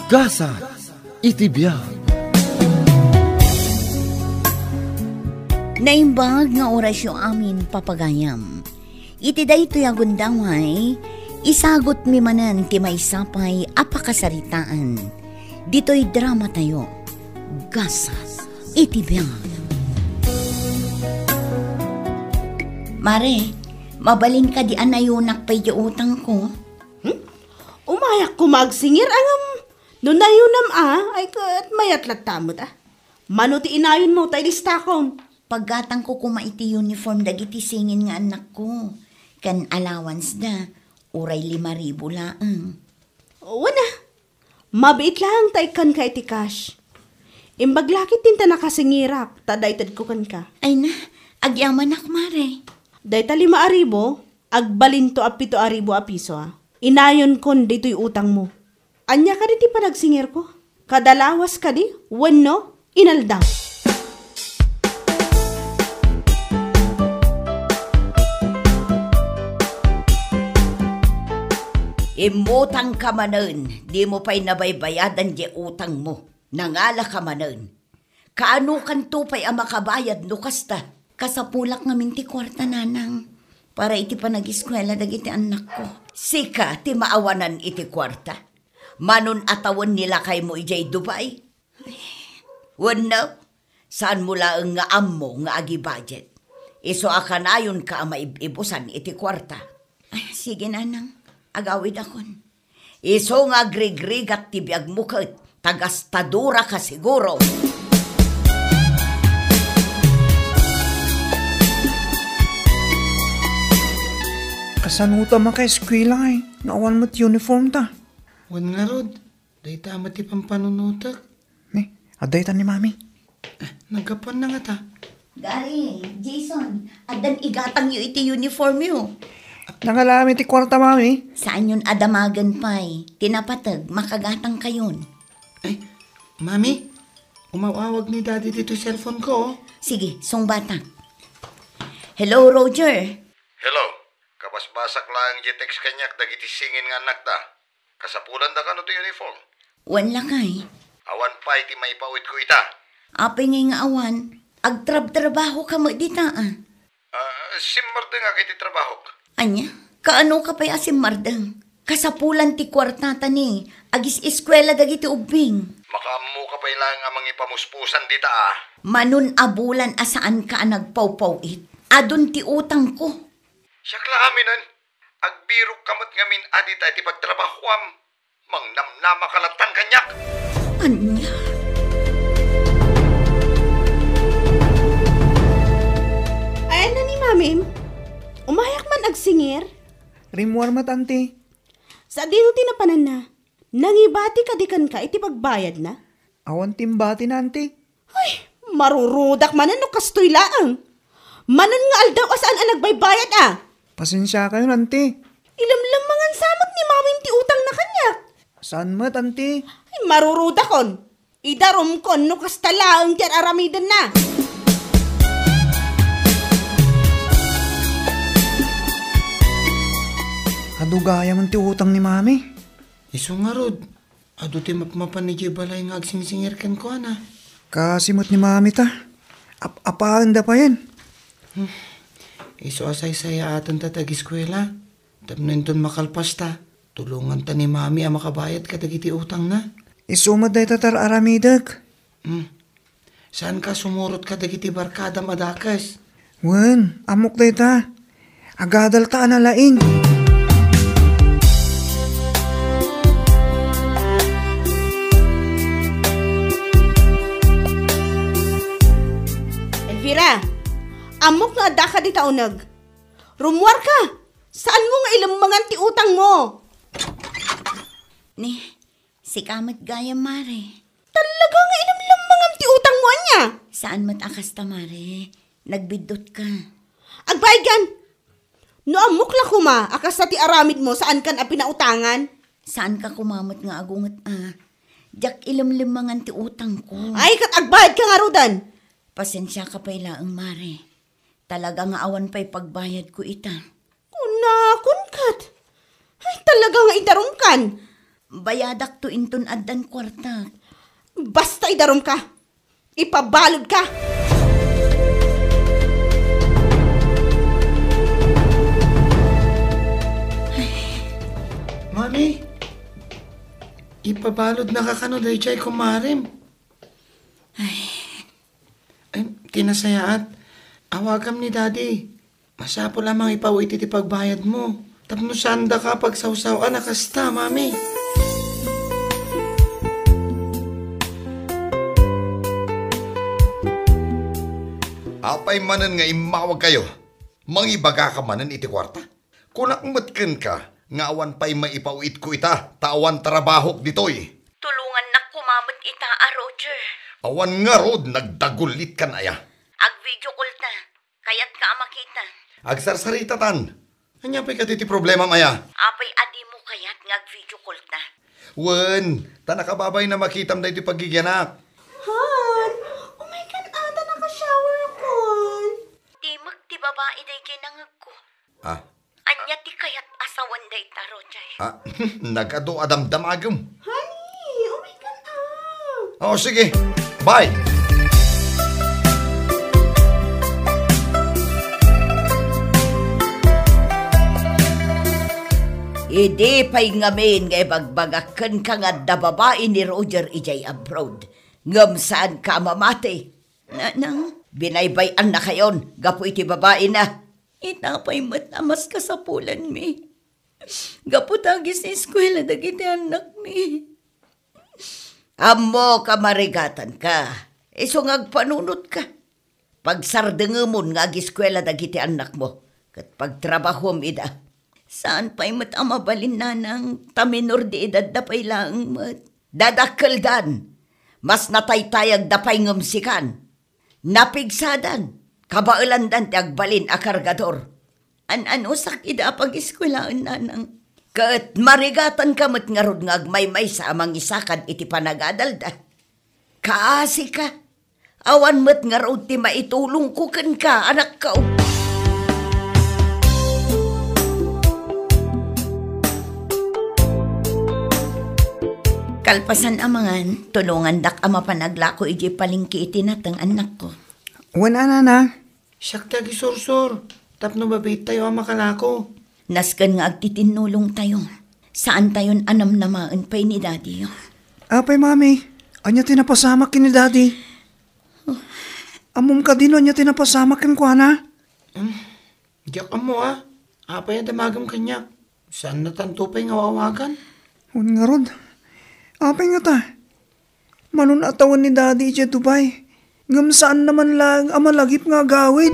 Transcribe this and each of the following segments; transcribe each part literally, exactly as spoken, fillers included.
Gasat iti biag. Naimbag nga orasyo amin, papagayam. Iti daytoy a gundaway, isagutmi manen ti maysa pay a pakasaritaan. Ditoy dramatayo, Gasat iti biag. Mare, mabalin kadi a nayonak pay di utangko? Hmm? Umayak koma agsingir, ngem no nayonam a, ay ket mayat latta met a. Mano ti inayonmo ta ilistakon? Paggatangko koma iti uniform dagiti singin nga annakko, ken allowance da, uray lima ribu laeng. Wen a, mabiit laeng ta ikkanka iti cash. Imbag la ketdin ta nakasingirak, ta adda itedko kenka. Ay na, agyamanak, mare. Dayta lima a ribu, agbalinto a pito a ribu a piso a. Inayonkon ditoy utangmo. Ania kadi ti panagsingirko? Kada lawas kadi wenno inaldaw? Immutangka manen, dimo pay nabaybayadan diay utangmo. Nangalaka manen. Kaanokanto pay a makabayad no kasta? Kasapulak ngamin ti kuarta, nanang, para iti panagiskuela dagiti annakko. Sika ti maawanan iti kuarta? Manon a tawen ni lakaymo idiay Dubai? Wenno, saanmo laeng nga ammo nga agibudget? Isu a kanayonka a maib-ibusan iti kuarta. Ay, sige, nanang. Agawidakon. Isu nga agrigrigat ti biagmo ket ta gastadoraka siguro. Kasano ta makaeskuela, ay, nga awan met uniform ta? Wen ngarud, dayta met ti pampanunotek. Ni, adda ita ni Mami. Naggapuanna ngata. Gary, Jason, addan igatangyo iti uniformyo. Nangalam iti kuarta, Mami. Saanyon a damagen pay. Ti napateg, makagatangkayon. Ay, Mami, umaw-awag ni Daddy ditoy cellphone ko, oh. Sige, sungbatak. Hello, Roger. Hello. Kabasbasak laeng diay text kaniak dagiti singin nga annakda. Kasapulanda kano ti uniform? Wen lakay. Awan pay ti maipawidko ita. Apay ngay nga awan? Agtrabtrabahoka met dita, a. Ah, simmardengak iti trabahok. Ania? Kaanoka pay a simmardeng? Kasapulan ti kuartata ni agis-eskuela dagiti ubbing. Makaammoka pay laeng a mangipamuspusan dita, a. Manon a bulan a saanka a nagpawpaw-it. Adun ti utangko. Siak la aminen. Agbirokka met ngamin a dita iti pagtrabahoam. Mangnamnamaka lattan kaniak. Ania? Ay, ania ni Mamim? Umayak man agsingir? Rimmuar met, Auntie. Sadino ti napananna? Nangibati kadi kenka iti pagbayadna? Awan ti imbatina, Auntie. Ay, marurudak manen no kastoy laeng. Manen nga aldaw a saan a nagbaybayad, a. Pasensiakayon, Auntie. Ilemlemmangan sa met ni Mamim ti utangna kaniak. Saan met, Auntie? Ay, marurudakon. Idarumkon no kasta laeng ti ar-aramidenna. Adu gayam ti utang ni Mami. Isu ngarud, adu ti mapmapan idiay balay nga agsingsingir kenkuana. Kaasi met ni Mami ta. Ap-apaenda payen. Hmm. Isu a saysayaaten ta ti agiskuela. Tapno inton makalpasta, tulonganta ni Mami a makabayad kadagiti utangna. Isu met dayta ti ar-aramidek. Hmm. Saanka sumurot kadagiti barkadam a dakes? Wen, ammok dayta. Agadalta a nalaing. Elvira, ammok nga addaka dita uneg. Rummuarka! Saanmo nga ilemmengan ti utangmo? Ni, sika met gayam, Mare. Talaga nga ilemlemmengam ti utangmo, ania? Saan met a kasta, Mare. Nagbiddutka. Agbaegan! No ammok la koma a kasta ti aramidmo, saankan a pinautangan? Saanka koma met nga agunget a. Diak ilemlemmengan ti utangko. Ay, ket agbayadka ngaruden! Pasensiaka pay laeng, Mare. Talaga nga awan pay pagbayadko ita. Kunakon ket. Ay, talaga nga idarumkan. Bayadakto inton addan kuartak. Basta idarumka! Ipabaludka! Mami, ipabaludnaka kano daydiay kumarem? Ay. Ay, ti nasayaat, awagam ni Daddy. Masapul a mangipaw iti ti pagbayadmo. Tapno saandaka a pagsawsaw-an a kasta, Mami. Apay manen nga immawagkayo? Mangibagaka manen iti kuarta? Kunak met kenka nga awan pay maipaw-itko ita ta awan trabahok ditoy. Tulongannak koma met ita a, Roger. Awan ngarud, nagdagulitkan aya. Ag-video call ta. Kayatka a makita. Agsarsaritatan. Ania pay kadi ti problemam aya? Apay a dimo kayat nga ag-video call ta? Wen, ta nakababain a makitam daytoy paggigianak. Han, umay kan-a ta naka-shower kon. Timek ti babai daydiay nangegko. Ah. Ania ti kayat a sawen dayta, Roger? Ah, nagadu a damdamagem. Honey, umay kan-a. Oh, sige. Bye. Idi pay ngamin nga ibagbagak kenka nga adda babai ni Roger idiay abroad, ngem saanka a mamati. Nanang, binaybay-annakayon gapu iti babaina. Ita pay met a maskasapulanmi. Gapu ta agiseskuela dagiti annakmi. Ammok a marigatanka. Isu nga agpanunotka. Pagsardengemon nga agiskuela dagiti annakmo, ket pagtrabahom ida. Saan pay met a mabalin, nanang, ta minor de edadda pay laeng met. Dadakkeldan. Mas nataytayagda pay ngem sikan. Napigsadan, kabaelandan ti agbalin a kargador. An-anusak ida a pagiskuelaen, nanang. Ket marigatanka met ngarud nga agmaymaysa a mangisakad iti panagadalda. Kaasika, awan met ngarud ti maitulongko kenka, anakko. Kalpasan a mangan, tulongandak a mapan aglako idiay palengke iti nateng, annakko. Wen a, nana. Siak ti agisursor tapno mabiittayo a makalako. Nasken nga agtitinnulongtayo. Saantayon a namnamaen pay ni Daddy. Apay, Mami, ania ti napasamak ken ni Daddy? Ammom kadi no ania ti napasamak kenkuana? Hmm, diak ammo a. Apay a damagem kaniak? Saannatanto pay nga aw-awagan? Wen ngarud, apay ngata? Mano a tawen ni Daddy idiay Dubai, ngem saanna man laeng a malagip nga agawid.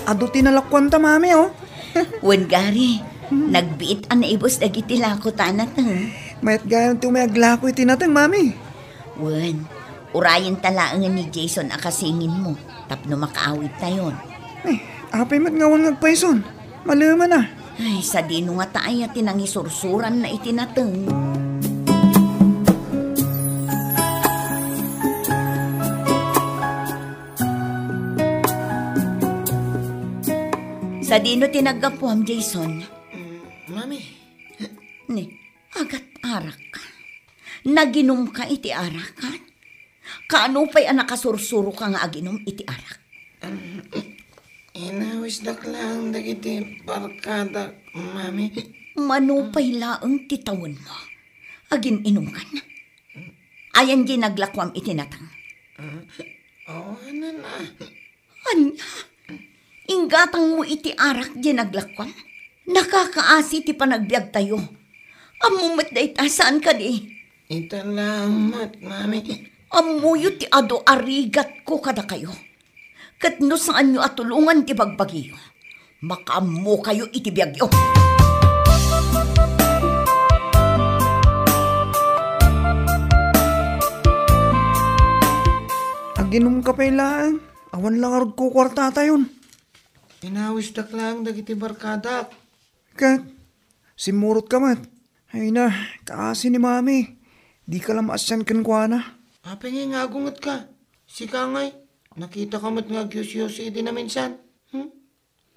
Adu ti nalakuanta, Mami, oh. Wen, Gary, hmm, nagbiit a naibus dagiti lako ta nateng. Mayat gayam ti umay aglako iti nateng, Mami. Wen, urayenta laengen ni Jason a kasinginmo tapno makaawidtayon. Ay, apay met nga awan nga agpayson? Malemen a. Ay, sadino ngata aya ti nangisursuranna iti nateng? Sadino ti naggapuam, Jason? Mm, Mami. Ni, agat arak. Naginumka iti arak, ha? Kaano pay a nakasursuroka nga aginum iti arak? Um, inawisdak laeng dagiti barkadak, Mami. Mano pay laeng ti tawenmo? Agin-inumkan? Ayan diay naglakuam iti nateng? Ah, awanen a. Ania? Inggatangmo iti arak diay naglakuam? Nakakaasi ti panagbiagtayo. Ammom met dayta, saan kadi? Ita laeng met, Mami. Ammoyo ti adu a rigatko kadakayo. Ket no saanyo a tulongan ti bagbagiyo, makaammokayo iti biagyo. Aginumka pay laeng, awan la ngarud kukuartatayon. Inawisdak laeng dagiti barkadak. Ket, simmurotka met. Ay na, kaasi ni Mami. Dika la maasian kenkuana. Apay ngay nga agungetka? Sika ngay, nakitaka met nga agyusyusi idi naminsan. Hmm?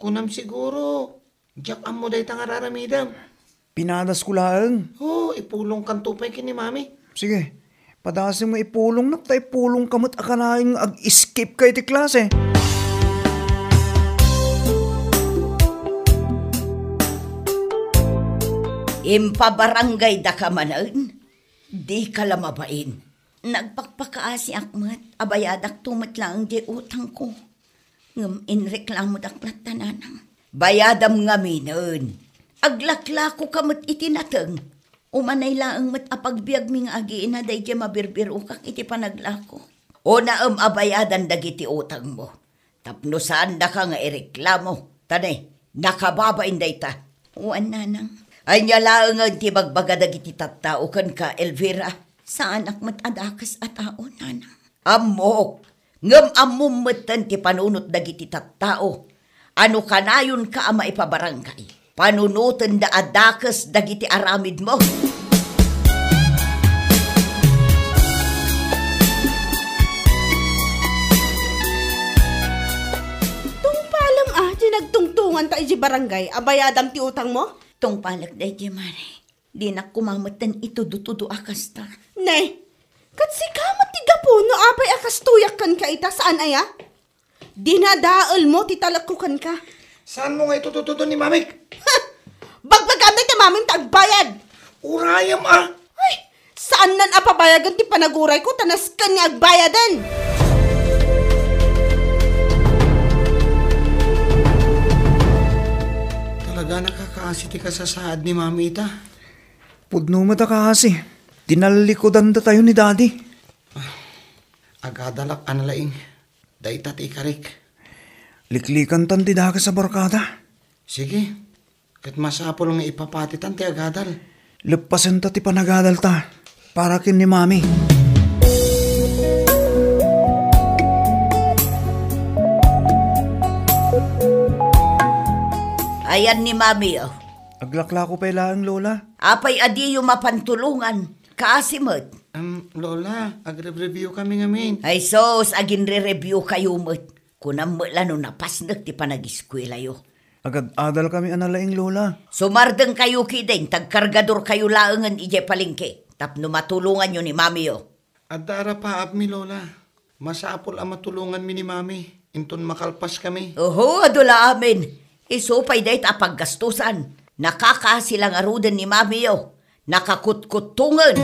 Kunam siguro, diak ammo dayta nga ar-aramidem. Pinadasko laeng. Oh, ipulongkanto pay ken ni Mami. Sige, padasim nga ipulongnak ta ipulongka met a kanayon nga ag-skip ka iti klase. Impabarangaydaka manen? Dika la mabain. Nagpakpakaasiak met a bayadakto met laeng diay utangko. Ngem inreklamodak latta, nanang. Bayadam ngaminen. Aglaklakoka met iti nateng. Umanay laeng met a pagbiagmi nga agiina daydiay mabirbirokak iti panaglako. Unaem a bayadan dagiti utangmo. Tapno saandaka nga ireklamo. Ta ne, nakababain dayta. Wen, nanang. Ania laengen ti ibagbaga dagiti tattao kenka, Elvira? Saanak met a dakes a tao, nanang. Ammok, ngem ammom metten ti panunot dagiti tattao a no kanayonka a maipabarangay, panunotenda a dakes dagiti aramidmo. Tungpalem a ti nagtungtunganta idiay barangay a bayadam ti utangmo? Tungpalek daydiay, Mare. Dinak koma metten itudutudo a kasta. Ne, ket sika met ti gapu no apay a kastoyak kenka ita, saan aya? Dinadaelmo ti talekko kenka. Saanmo nga itudutudo ni Mamik? Ha! Bagbagam dayta Mamim ta agbayad! Urayem a! Ay, saannan a pabayagen ti panagurayko ta nasken nga agbayaden! Talaga nakakaasi ti kasasaad ni Mami ita. Pudno met a kaasi. Tinallikudandatayo ni Daddy. Agadalak a nalaing. Dayta ti ikarik. Liklikantan ti dakes a barkada. Sige. Ket masapul nga ipapatitan ti agadal. Leppasenta ti panagadalta para ken ni Mami. Ayan ni Mami, oh. Aglaklako pay laeng, Lola. Apay a diyo mapan tulongan? Kaasi met. Em, Lola, agrebreview kami ngamin. Ay sus, aginrereviewkayo met. Kunam met la no napasnek ti panagiskuelayo. Agad-adal kami a nalaing, Lola. Sumardengkayo kidin, ta agkargadorkayo laengen idiay palengke, tapno matulonganyo ni Mamiyo. Adda arapaapmi, Lola. Masapul a matulonganmi ni Mami, inton makalpaskami. Oho, adu la amin. Isu pay dayta a paggastusan. Nakakaasi la ngaruden ni Mamiyo. Nakakutkuttongen.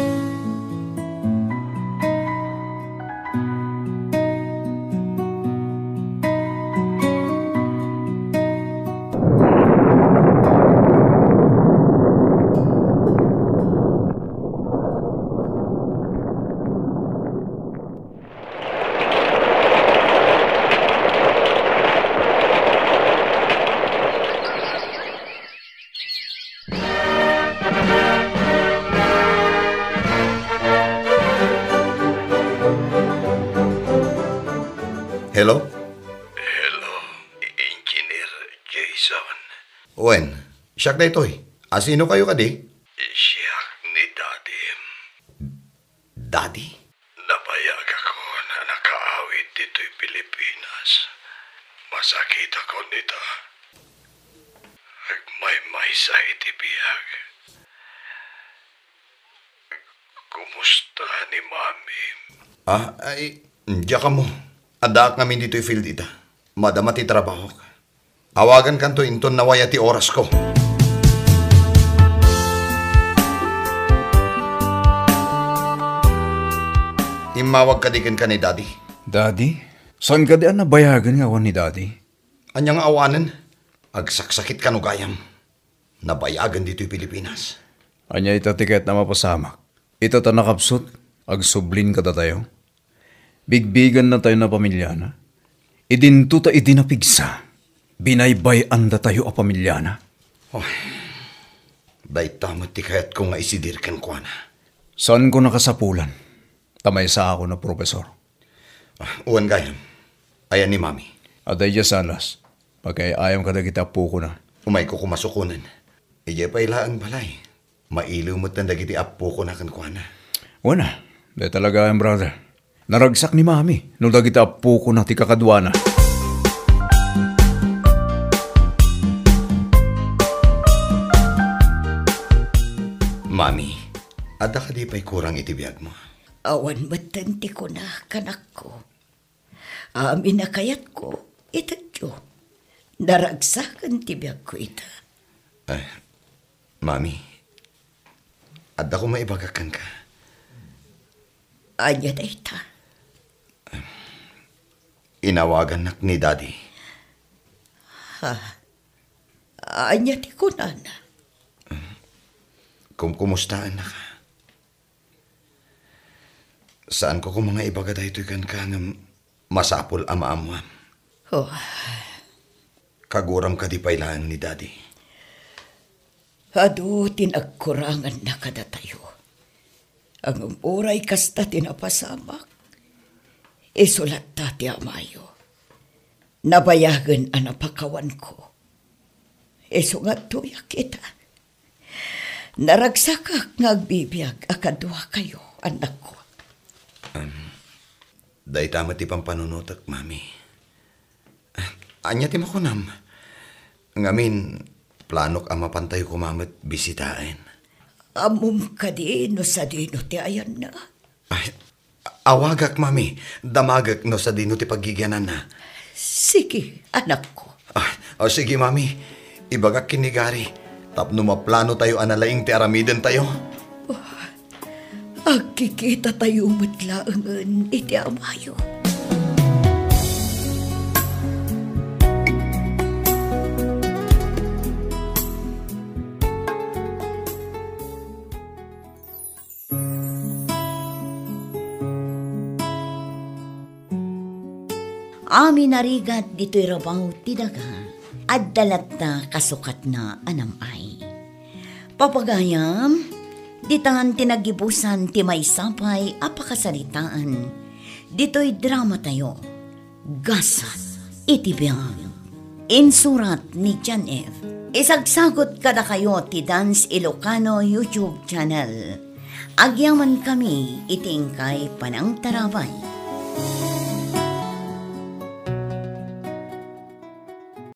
Hello? Hello, Engineer Jason. Wen, siak daytoy. A sino kayo kadi? Siak ni Daddy. Daddy? Nabayagakon a nakaawid ditoy Pilipinas. Masakitakon ita. Agmaymaysa iti biag. Kumusta ni Mami? Ah, ay, diak ammo. Addaak ngamin ditoy field ita. Madama ti trabahok. Awagankanto inton nawaya ti orasko. Immawag kadi kenka ni Daddy? Daddy? Saan kadi a nabayagen nga awan ni Daddy? Ania nga awanen? Agsaksakit kano gayam. Nabayagen ditoy Pilipinas. Ania ita ti kayatna a mapasamak? Ita ta nakapsut, agsublin kadatayo. Bigbigannatayon a pamiliana. Idinto ta idi napigsa, binaybay-andatayo a pamiliana. Oy, dayta met ti kayatko nga isidir kenkuana. Saanko nakasapulan, ta maysaakon a profesor. Ah, wen gayam. Ayan ni Mami? Adda idiay salas. Pagay-ayam kadagiti appokona. Umayko koma sukonen. Idiay pay laeng balay. Mailiw metten dagiti appokona kenkuana. Wen a, dayta la gayam, brother. Naragsak ni Mami no dagiti appokona ti kakaduana. Ami, adda kadi pay kurang iti biagmo? Awan metten ti kuna, anakko. Amin a kayatko, itedyo. Naragsaken ti biagko ita. Ay, Mami, adda koma ibagak kenka. Ania dayta? Inawagannak ni Daddy. Ha? Ania ti kunana? Kumkumustaennaka. Saanko koma nga ibaga daytoy kenka ngem masapul a maammoam. Oh. Kaguram kadi pay laeng ni Daddy? Adu ti nagkuranganna kadatayo. Ngem uray kasta ti napasamak, isu latta ti amayo. Nabayagen a napakawanko. Isu nga adtoyak ita. Naragsakak nga agbibiag a kaduakayo, anakko. Dayta met ti pampanunotek, Mami. Ania ti makunam? Ngamin, planok a mapantayo koma met bisitaen. Ammom kadi no sadino ti ayanna? Ay, awagak, Mami. Damagek no sadino ti paggigiananna. Sige, anakko. Ah, o sige, Mami. Ibagak ken ni Gary tapno maplano tayo a nalaing ti aramiden tayo. Oh, agkikita tayo met laengen iti amayo. Amin a rigat ditoy rabaw ti daga, adda latta kasukatna a nam-ay. Papagayam, ditan ti naggibusan ti maysa pay a pakasaritaan ditoy drama tayo. Gasat iti biag. Insurat ni John F. Isagsagut kadakayo ti Dance Ilocano YouTube channel. Agyaman kami iti inkay panangtarabay.